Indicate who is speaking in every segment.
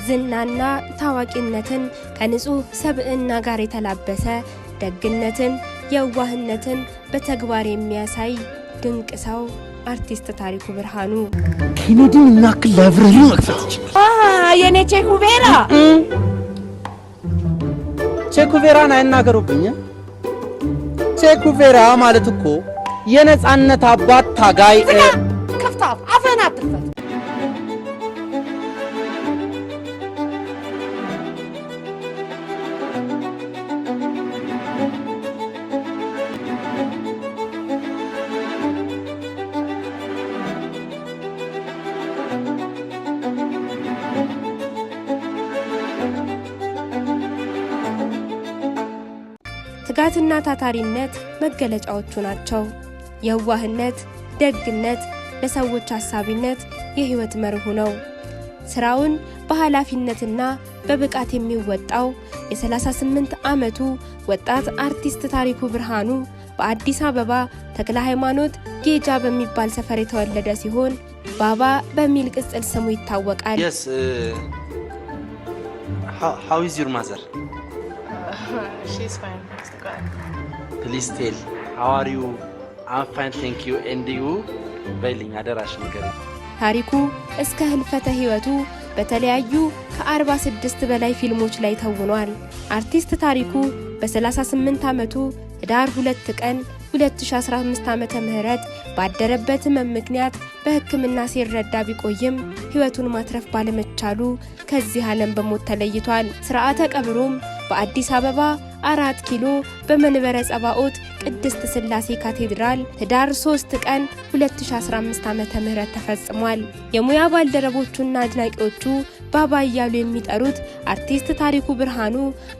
Speaker 1: ዝናና ታዋቂነትን ከንጹህ ሰብዕና ጋር የተላበሰ፣ ደግነትን፣ የዋህነትን በተግባር የሚያሳይ ድንቅ ሰው አርቲስት ታሪኩ ብርሃኑ።
Speaker 2: ኬኔዲን የሚያክል library መክፈት ይችላል።
Speaker 3: የኔ ቼኩቬራ።
Speaker 4: ቼኩቬራን አይናገሩብኝ። ቼኩቬራ ማለት እኮ የነጻነት አባት ታጋይ።
Speaker 3: ክፍታት አፍህን አትክፈት።
Speaker 1: ትጋትና ታታሪነት መገለጫዎቹ ናቸው። የዋህነት፣ ደግነት፣ ለሰዎች አሳቢነት የህይወት መርሁ ነው። ስራውን በኃላፊነትና በብቃት የሚወጣው የ38 ዓመቱ ወጣት አርቲስት ታሪኩ ብርሃኑ በአዲስ አበባ ተክለ ሃይማኖት ጌጃ በሚባል ሰፈር የተወለደ ሲሆን ባባ በሚል ቅጽል ስሙ ይታወቃል።
Speaker 4: Yes, how is your mother?
Speaker 5: She's fine. Mr. God.
Speaker 4: Please tell, how are you? I'm fine, thank you, and you? በይልኝ አደራሽ ንገሪኝ።
Speaker 1: ታሪኩ እስከ ህልፈተ ህይወቱ በተለያዩ ከ46 በላይ ፊልሞች ላይ ተውኗል። አርቲስት ታሪኩ በ38 ዓመቱ ህዳር 2 ቀን 2015 ዓመተ ምህረት ባደረበት ህመም ምክንያት በሕክምና ሲረዳ ቢቆይም ህይወቱን ማትረፍ ባለመቻሉ ከዚህ ዓለም በሞት ተለይቷል። ስርዓተ ቀብሩም በአዲስ አበባ 4 ኪሎ በመንበረ ጸባኦት ቅድስት ሥላሴ ካቴድራል ህዳር 3 ቀን 2015 ዓመተ ምህረት ተፈጽሟል። የሙያ ባልደረቦቹና አድናቂዎቹ ባባ እያሉ የሚጠሩት አርቲስት ታሪኩ ብርሃኑ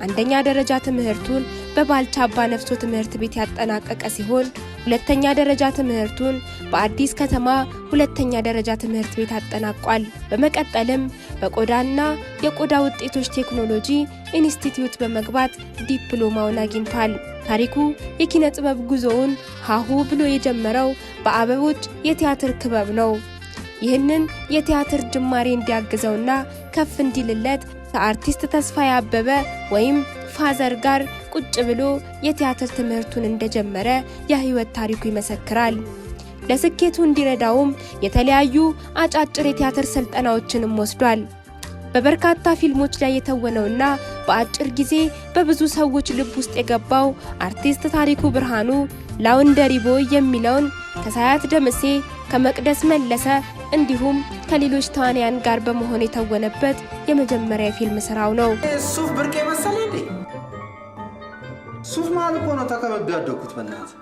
Speaker 1: አንደኛ ደረጃ ትምህርቱን በባልቻ አባ ነፍሶ ትምህርት ቤት ያጠናቀቀ ሲሆን ሁለተኛ ደረጃ ትምህርቱን በአዲስ ከተማ ሁለተኛ ደረጃ ትምህርት ቤት አጠናቋል። በመቀጠልም በቆዳና የቆዳ ውጤቶች ቴክኖሎጂ ኢንስቲትዩት በመግባት ዲፕሎማውን አግኝቷል። ታሪኩ የኪነ ጥበብ ጉዞውን ሀሁ ብሎ የጀመረው በአበቦች የቲያትር ክበብ ነው። ይህንን የቲያትር ጅማሬ እንዲያግዘውና ከፍ እንዲልለት ከአርቲስት ተስፋዬ አበበ ወይም ፋዘር ጋር ቁጭ ብሎ የቲያትር ትምህርቱን እንደጀመረ የህይወት ታሪኩ ይመሰክራል። ለስኬቱ እንዲረዳውም የተለያዩ አጫጭር የቲያትር ስልጠናዎችንም ወስዷል። በበርካታ ፊልሞች ላይ የተወነውና በአጭር ጊዜ በብዙ ሰዎች ልብ ውስጥ የገባው አርቲስት ታሪኩ ብርሃኑ Laundry Boy የሚለውን ከሳያት ደምሴ፣ ከመቅደስ መለሰ እንዲሁም ከሌሎች ተዋንያን ጋር በመሆን የተወነበት የመጀመሪያ የፊልም ስራው ነው።
Speaker 6: ሱፍ ብርቅ የመሰለ እንዴ? ሱፍ መሀል እኮ ነው ተከብቤ ያደግኩት። በእናትህ።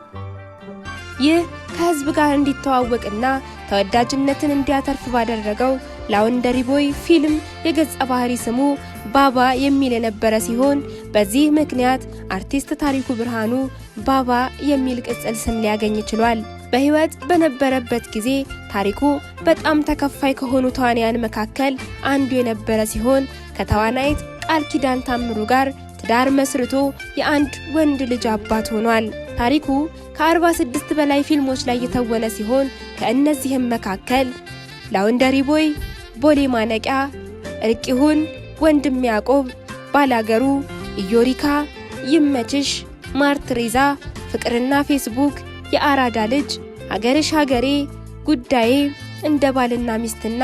Speaker 1: ይህ ከህዝብ ጋር እንዲተዋወቅና ተወዳጅነትን እንዲያተርፍ ባደረገው Laundry Boy ፊልም የገጸ ባህሪ ስሙ ባባ የሚል የነበረ ሲሆን በዚህ ምክንያት አርቲስት ታሪኩ ብርሃኑ ባባ የሚል ቅጽል ስም ሊያገኝ ችሏል። በህይወት በነበረበት ጊዜ ታሪኩ በጣም ተከፋይ ከሆኑ ተዋንያን መካከል አንዱ የነበረ ሲሆን ከተዋናይት ቃል ኪዳን ታምሩ ጋር ትዳር መስርቶ የአንድ ወንድ ልጅ አባት ሆኗል። ታሪኩ ከ46 በላይ ፊልሞች ላይ የተወነ ሲሆን ከእነዚህም መካከል Laundry Boy፣ ቦሌ ማነቂያ፣ እርቂሁን፣ ወንድም ያዕቆብ፣ ባላገሩ፣ ኢዮሪካ፣ ይመችሽ፣ ማርትሬዛ፣ ፍቅርና ፌስቡክ፣ የአራዳ ልጅ፣ ሀገርሽ ሀገሬ፣ ጉዳዬ፣ እንደ ባልና ሚስትና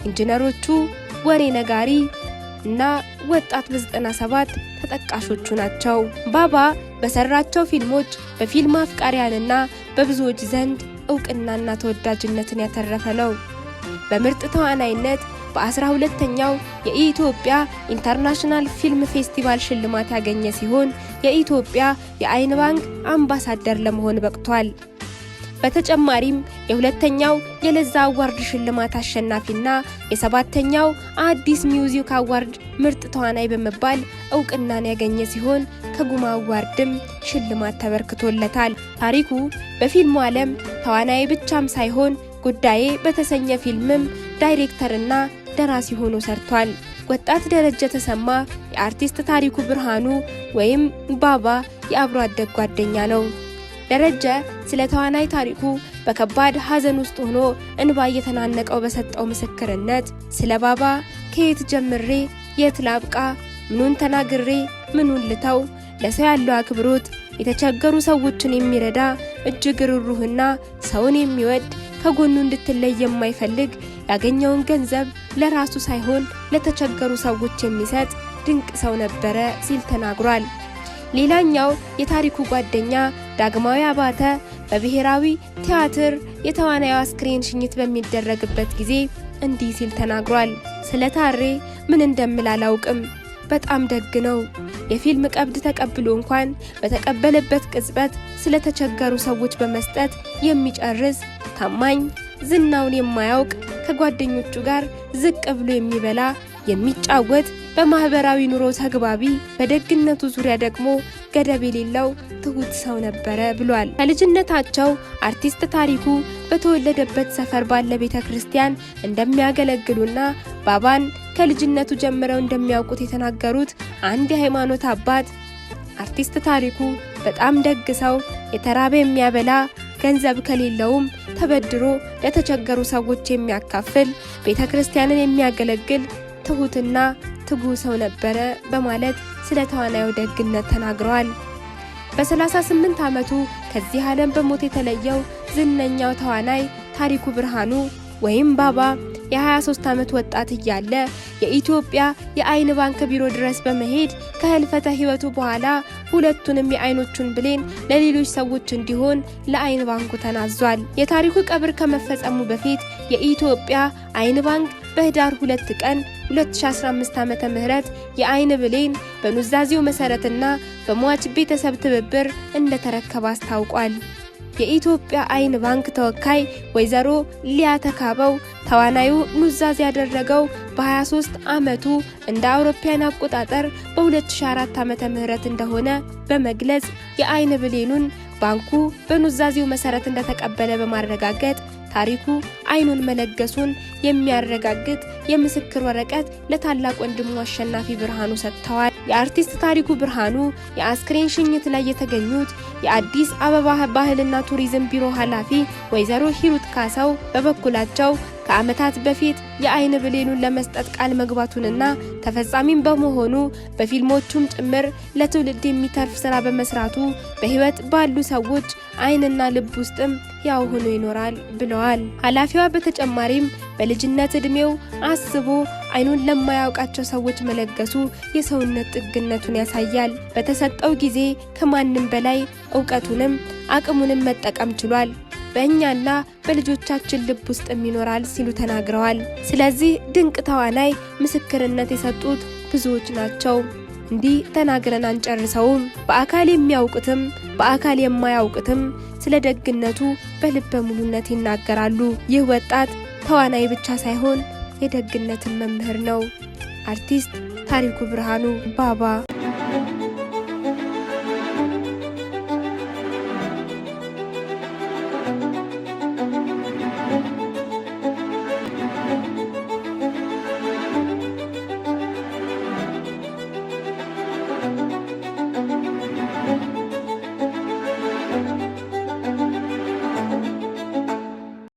Speaker 1: ኢንጂነሮቹ፣ ወሬ ነጋሪ እና ወጣት በ97 ተጠቃሾቹ ናቸው። ባባ በሰራቸው ፊልሞች በፊልም አፍቃሪያንና በብዙዎች ዘንድ እውቅናና ተወዳጅነትን ያተረፈ ነው። በምርጥ ተዋናይነት በ12ኛው የኢትዮጵያ International Film Festival ሽልማት ያገኘ ሲሆን የኢትዮጵያ የአይን ባንክ አምባሳደር ለመሆን በቅቷል። በተጨማሪም የሁለተኛው የለዛ Award ሽልማት አሸናፊና የሰባተኛው አዲስ Music Award ምርጥ ተዋናይ በመባል እውቅናን ያገኘ ሲሆን ከጉማ Award ም ሽልማት ተበርክቶለታል። ታሪኩ በፊልሙ ዓለም ተዋናይ ብቻም ሳይሆን ጉዳዬ በተሰኘ ፊልምም ዳይሬክተርና ደራሲ ሆኖ ሰርቷል። ወጣት ደረጀ ተሰማ የአርቲስት ታሪኩ ብርሃኑ ወይም ባባ የአብሮ አደግ ጓደኛ ነው። ደረጀ ስለ ተዋናይ ታሪኩ በከባድ ሐዘን ውስጥ ሆኖ እንባ እየተናነቀው በሰጠው ምስክርነት ስለ ባባ ከየት ጀምሬ የት ላብቃ? ምኑን ተናግሬ ምኑን ልተው? ለሰው ያለው አክብሮት፣ የተቸገሩ ሰዎችን የሚረዳ፣ እጅግ ርሩህና ሰውን የሚወድ፣ ከጎኑ እንድትለይ የማይፈልግ፣ ያገኘውን ገንዘብ ለራሱ ሳይሆን ለተቸገሩ ሰዎች የሚሰጥ ድንቅ ሰው ነበረ ሲል ተናግሯል። ሌላኛው የታሪኩ ጓደኛ ዳግማዊ አባተ በብሔራዊ ቲያትር የተዋናዩ አስክሬን ሽኝት በሚደረግበት ጊዜ እንዲህ ሲል ተናግሯል። ስለ ታሬ ምን እንደምል አላውቅም። በጣም ደግ ነው። የፊልም ቀብድ ተቀብሎ እንኳን በተቀበለበት ቅጽበት ስለተቸገሩ ሰዎች በመስጠት የሚጨርስ ታማኝ፣ ዝናውን የማያውቅ፣ ከጓደኞቹ ጋር ዝቅ ብሎ የሚበላ፣ የሚጫወት፣ በማህበራዊ ኑሮ ተግባቢ፣ በደግነቱ ዙሪያ ደግሞ ገደብ የሌለው ትሁት ሰው ነበረ ብሏል። ከልጅነታቸው አርቲስት ታሪኩ በተወለደበት ሰፈር ባለ ቤተ ክርስቲያን እንደሚያገለግሉና ባባን ከልጅነቱ ጀምረው እንደሚያውቁት የተናገሩት አንድ የሃይማኖት አባት አርቲስት ታሪኩ በጣም ደግ ሰው፣ የተራበ የሚያበላ፣ ገንዘብ ከሌለውም ተበድሮ ለተቸገሩ ሰዎች የሚያካፍል፣ ቤተ ክርስቲያንን የሚያገለግል ትሁትና ትጉህ ሰው ነበረ በማለት ስለ ተዋናዩ ደግነት ተናግረዋል። በ38 ዓመቱ ከዚህ ዓለም በሞት የተለየው ዝነኛው ተዋናይ ታሪኩ ብርሃኑ ወይም ባባ የ23 ዓመት ወጣት እያለ የኢትዮጵያ የአይን ባንክ ቢሮ ድረስ በመሄድ ከህልፈተ ህይወቱ በኋላ ሁለቱንም የአይኖቹን ብሌን ለሌሎች ሰዎች እንዲሆን ለአይን ባንኩ ተናዟል። የታሪኩ ቀብር ከመፈጸሙ በፊት የኢትዮጵያ አይን ባንክ በህዳር 2 ቀን 2015 ዓመተ ምህረት የአይን ብሌን በኑዛዜው መሰረትና በሟች ቤተሰብ ትብብር እንደተረከበ አስታውቋል። የኢትዮጵያ አይን ባንክ ተወካይ ወይዘሮ ሊያ ተካበው ተዋናዩ ኑዛዜ ያደረገው በ23 ዓመቱ እንደ አውሮፓውያን አቆጣጠር በ2004 ዓመተ ምህረት እንደሆነ በመግለጽ የአይን ብሌኑን ባንኩ በኑዛዜው መሰረት እንደተቀበለ በማረጋገጥ ታሪኩ አይኑን መለገሱን የሚያረጋግጥ የምስክር ወረቀት ለታላቅ ወንድሙ አሸናፊ ብርሃኑ ሰጥተዋል። የአርቲስት ታሪኩ ብርሃኑ የአስክሬን ሽኝት ላይ የተገኙት የአዲስ አበባ ባህልና ቱሪዝም ቢሮ ኃላፊ ወይዘሮ ሂሩት ካሰው በበኩላቸው ከዓመታት በፊት የአይን ብሌኑን ለመስጠት ቃል መግባቱንና ተፈጻሚም በመሆኑ በፊልሞቹም ጭምር ለትውልድ የሚተርፍ ስራ በመስራቱ በሕይወት ባሉ ሰዎች አይንና ልብ ውስጥም ያው ሆኖ ይኖራል ብለዋል። ኃላፊዋ በተጨማሪም በልጅነት እድሜው አስቦ አይኑን ለማያውቃቸው ሰዎች መለገሱ የሰውነት ጥግነቱን ያሳያል። በተሰጠው ጊዜ ከማንም በላይ እውቀቱንም አቅሙንም መጠቀም ችሏል። በእኛና በልጆቻችን ልብ ውስጥም ይኖራል ሲሉ ተናግረዋል። ስለዚህ ድንቅ ተዋናይ ምስክርነት የሰጡት ብዙዎች ናቸው። እንዲህ ተናግረን አንጨርሰውም። በአካል የሚያውቁትም በአካል የማያውቁትም ስለ ደግነቱ በልበ ሙሉነት ይናገራሉ። ይህ ወጣት ተዋናይ ብቻ ሳይሆን የደግነትን መምህር ነው። አርቲስት ታሪኩ ብርሃኑ ባባ።